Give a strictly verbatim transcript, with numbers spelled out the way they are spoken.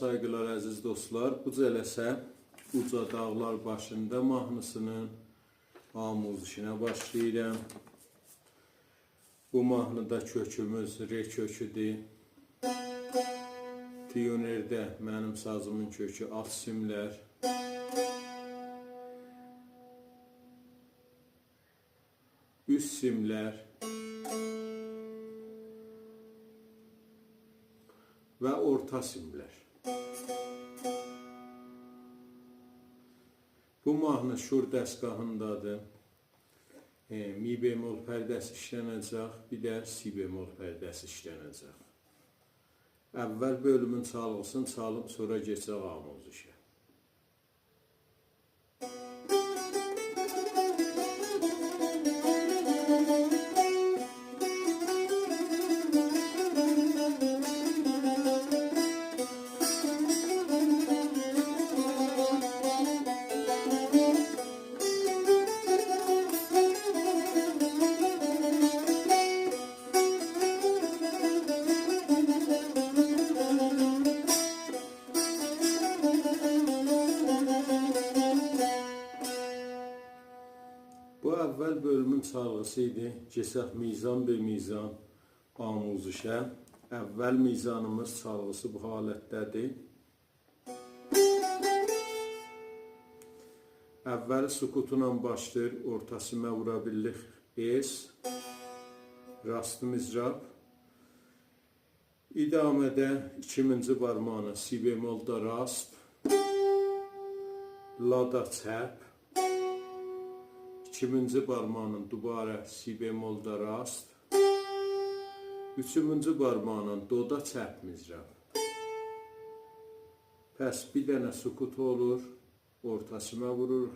سایغیلار، عزیز دوستلار، بو جلسه اوجا داغلار باشیندا ماهنی‌سینین آموزشینه باشلاییرام. بو ماهنیدا کؤکوموز ر کؤکودور. تیونرده منیم سازیمین کؤکو آلت سیملر، اوست سیملر و اورتا سیملر. بو ماهنی شور دستگاهیندادیر. ائ، می بمل پرده‌سی ایشلنه‌جک، بیر ده سی بمل پرده‌سی ایشلنه‌جک. اول بؤلومون چالغی‌سینی چالیم، سونرا کئچک آموزشه. بو اول بؤلومون چالغی‌سی ایدی. کئچک میزان به میزان آموزشه. اول میزانیمیز چالغی‌سی بو حالتده‌دیر. اولی سکوتلا باشلاییر، اورتا سیمه وورا بیلیریک اس، راست مضراب. ادامه‌ده ایکیمینجی بارماغینان سی بملدا راست، لادا چپ، ایکیمینجی بارماغینان دوباره سی بملدا راست، اوچومونجو بارماغینان دودا چپ مضراب. پس بیر دنه سکوت اولور، اورتا سیمه ووروروق،